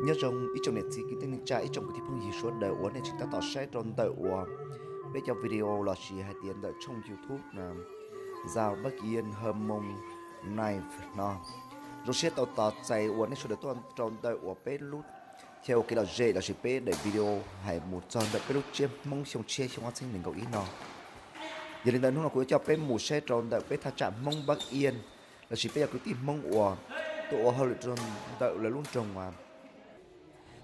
Nyob zoo ib tsoom niam txiv kwv tij neej tsa, ib tsoom kwv tij phooj ywg sawv daws uas nej tseem tab tom saib rau ntawm uas peb cov video lossis hais tias ntawm tshooj YouTube Zao Bắc Yên Hmông Knife no. Zoo siab tau tos txais uas nej sawv daws tuaj rau ntawm uas peb lub chaw ua kev lom zem lossis peb daim video hais mus txog ntawm peb lub tsiab Hmoob xyoo tshiab xyoo ob txhiab nees nkaum ib no. Yog li ntawd hnub no kuv yuav coj peb mus saib rau ntawm peb thaj tsam Hmoob Bắc Yên lossis peb cov kwv tij Hmoob uas tuaj ua hauj lwm rau ntawm lawv lub nroog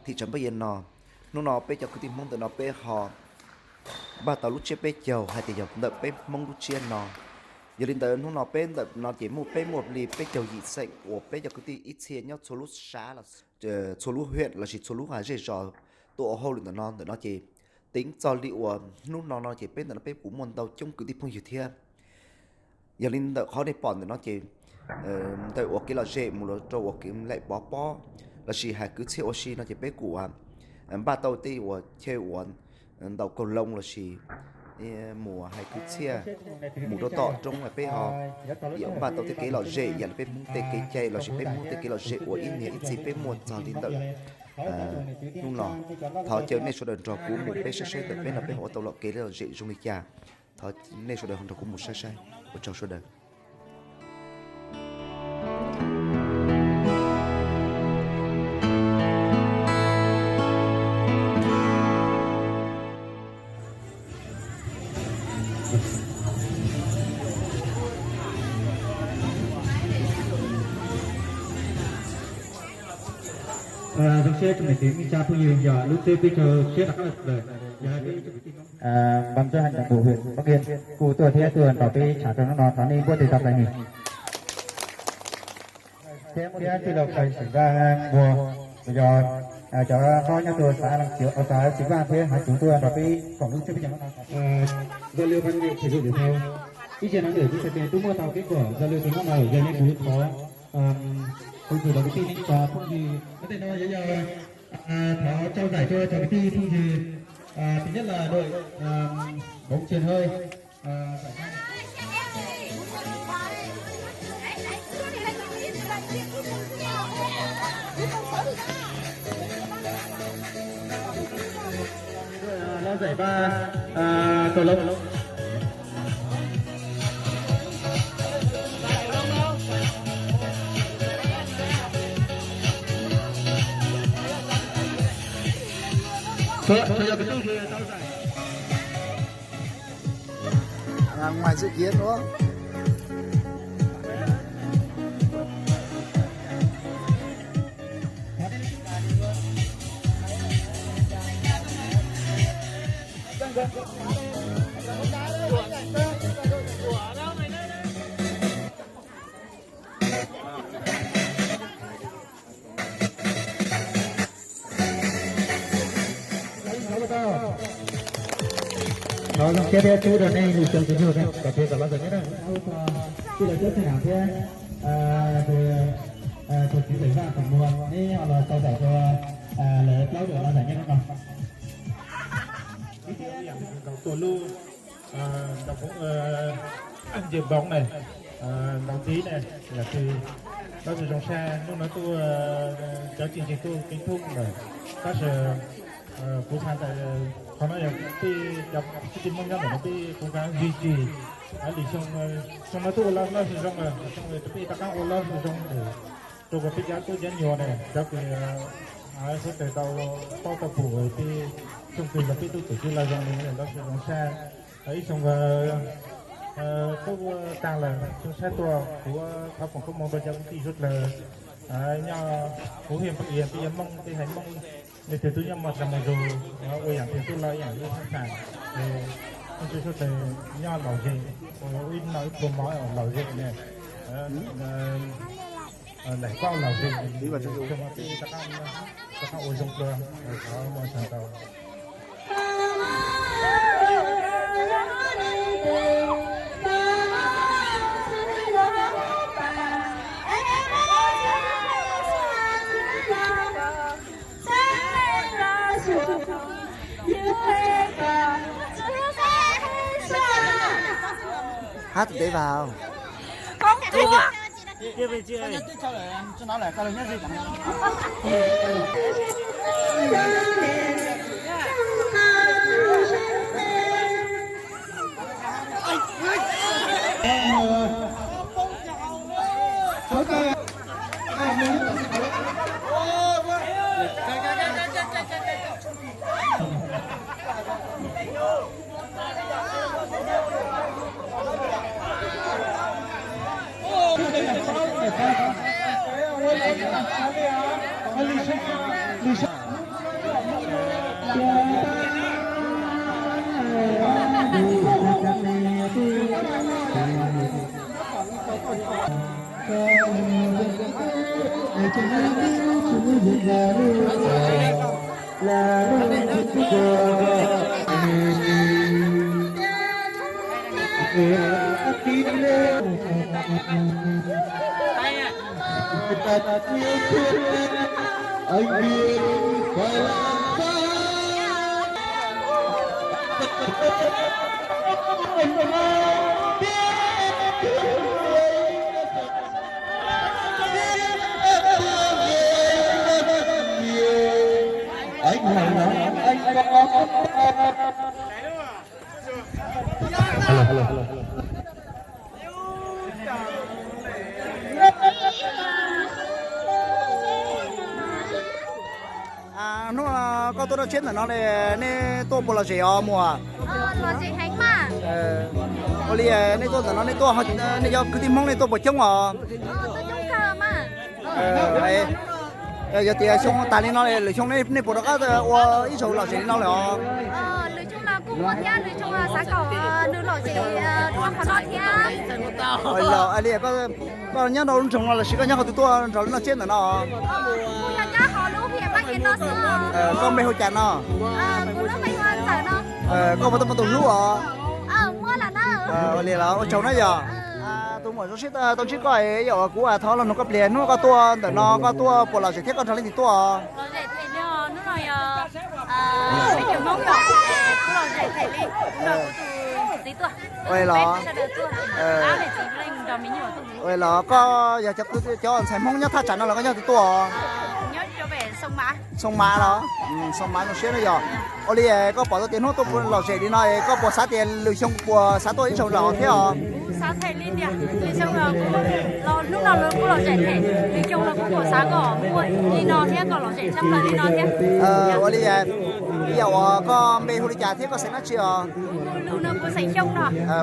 thị trấn Bắc Yên no. Hnub no peb cov kwv tij Hmoob ntawm no peb ho npaj tau lub tsiab peb caug hais tias yog ntawm peb Hmoob lub tsiab no. Yog li ntawd hnub no peb ntawm no ces muaj peb muaj li peb caug yim xeem uas peb cov kwv tij ib txhia nyob txhua lub sab, txhua lub huyện lossis txhua lub hav zej zos tuaj ua hauj lwm ntawm no. Ntawm no ces teev txog li uas hnub no no ces peb ntawm no peb kuj muaj ntau coob kwv tij phooj ywg thiab. Yog li ntawm qhov nej pom ntawm no ces ntawm uas kev lom zem mus rau uas laim pov pob lossis hais kwv txhiaj ua si no ces peb kuj npaj tau tej uas chaw uas ntaus kaus loo lossis mus hais kwv txhiaj mus rau tom roob peb ho yuav npaj tau tej kev lom zem yam li peb Hmoob tej kev cai lossis peb Hmoob tej kev lom zem uas ib niag ib txhis peb muaj txog li ntawm hnub no. Thov caw nej sawv daws nrog kuv mus peb saib saib ntawm peb no peb ho ua tau lom kev lom zem zoo li cas. Thov nej sawv daws nrog kuv mus saib saib. Ua tsaug sawv daws. Zoo siab tsoom niam txiv neej tsa phooj ywg, yog lub tsheb peb caug siab rov qab los lawm. Yog peb Ban chấp hành đảng bộ huyện Bắc Yên kuj tuaj thiab, tuaj nrog peb tsham rau hnub no, thov nej npuab tes tso plas nis. Thiab muaj thiab tij laug Xeem Vaj Npuag, yog cov hlob nyob rau xã Lăng Chiếu, xã Xeem Vaj thiab Haav Tsuv tuaj nrog peb koom lub tsheb peb caug hnub no. Giao lưu văn nghệ thể dục thể thao. Ib zaug no lawm, ib zaug twb muaj tau kết quả giao lưu từ hnub no lawm, yog li kuv thov, kuv thov cov kwv tij neej tsa phooj ywg, no yog thov trao giải cho cov kwv tij phooj ywg. Thứ nhất là đội bóng chuyền hơi. Lo giải ba, cầu lông. Cho, cho, cho cái tư kia tao giải. Ra ngoài dự kiến đúng không? Thov zoo siab thiab chúc rau nej lub xyoo tsis nyuag, kom txiv kom los txom nyab na. Chúc lawv chốt trên ảo thiab. Tus txiv Xeem Vaj Xeem Muas, neb ho los tau tawm rau lawv plaub tus los txom nyab no. Tus lub ntawm nce bóng này, ntawm tí này, là thì nó sẽ trong xe, lúc nó tôi, cháu chương trình tôi kết thúc rồi. Bác sĩ, ờ, Phú Thắng tại, ờ, họ nói là cái, cái team mong nhớ là nó cái cố gắng duy trì. Ở lì xong, ờ, xong nó tôi ôn lớp, nó sẽ xong rồi, xong rồi tôi ta cán ôn lớp sẽ xong rồi. Tôi có biết giáo tôi giáo nhiều này, giáo thì, ờ, số tiền tàu, tàu, tàu phủ rồi thì thông thường là cái tôi tổ chức là dòng này là nó sẽ trong xe. Ib xyoo kuv tag lawm, xyoo saib tuaj kuv thov foom koob hmoov rau cov kwv tij suav dlawg nyob huv hiam pab ias peb yuav Hmoob tej haiv Hmoob, nws twb tub nyob mos tas mos zus, ua yam twg tub lawm yam lub sab xam, es suav dlawg nyob laus zem, ua ib no ib pluag mov laus zem ne, daim koj laus zem, rov qab ua zoo dua, thov mus tsaug ntau. Hab tus dev vas. Không thua. Hnub no koj tuaj noj tsiab ntawm no li, nej tuaj puas lom zem os muam? Ua li nej tuaj ntawm no nej tuaj, nej cov kwv tij Hmoob nej tuaj puas coob os? Yog tias xyoo tas li no lwm xyoo nej puas rov qab ua ib zaug lom zem li no lawm os? Li koj nyob rau lub nroog no lossis koj nyob qhov twg tuaj nrog lub noj tsiab ntawm no? Koj npe hu cas no? Koj puas tau muaj tus hlub os? Ua li los ua tsaug na yog. Tus muam zoo siab tau ntsib koj, yog kuv thov los nug koj pliag, hnub koj tuaj ntawm no koj tuaj puas lom zem thiab koj nrog leej twg tuaj? Ua li los, ua li los koj yog cov ntxhais Hmoob nyob thaj tsam no los koj nyob twg tuaj? Xoo Mav los? Xoo Mav zoo siab na yog. Ua li koj pom tau tias hnub tuaj puas lom zem li no es koj puas xav tias lwm xyoo puas xav tuaj ib zaug los thiab os? Ua li, ib yam uas koj npe hu li cas thiab koj xeem dab tsi os?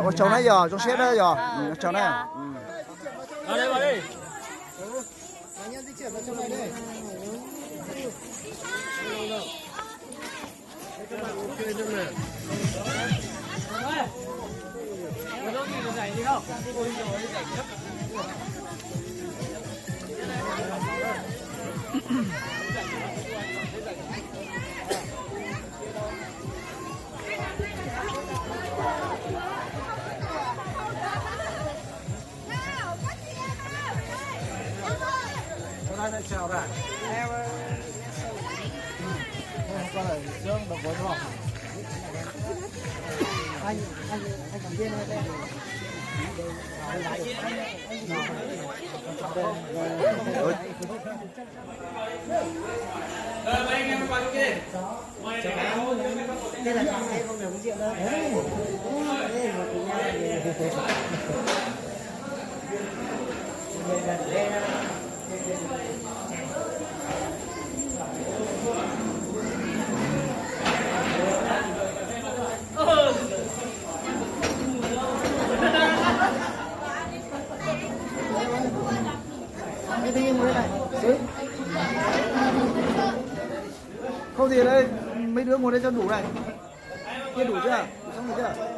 Ua tsaug na yog, zoo siab na yog, ua tsaug na. Không thì đây, mấy đứa ngồi đây cho đủ này. Chưa đủ chưa? Đủ sống rồi chưa?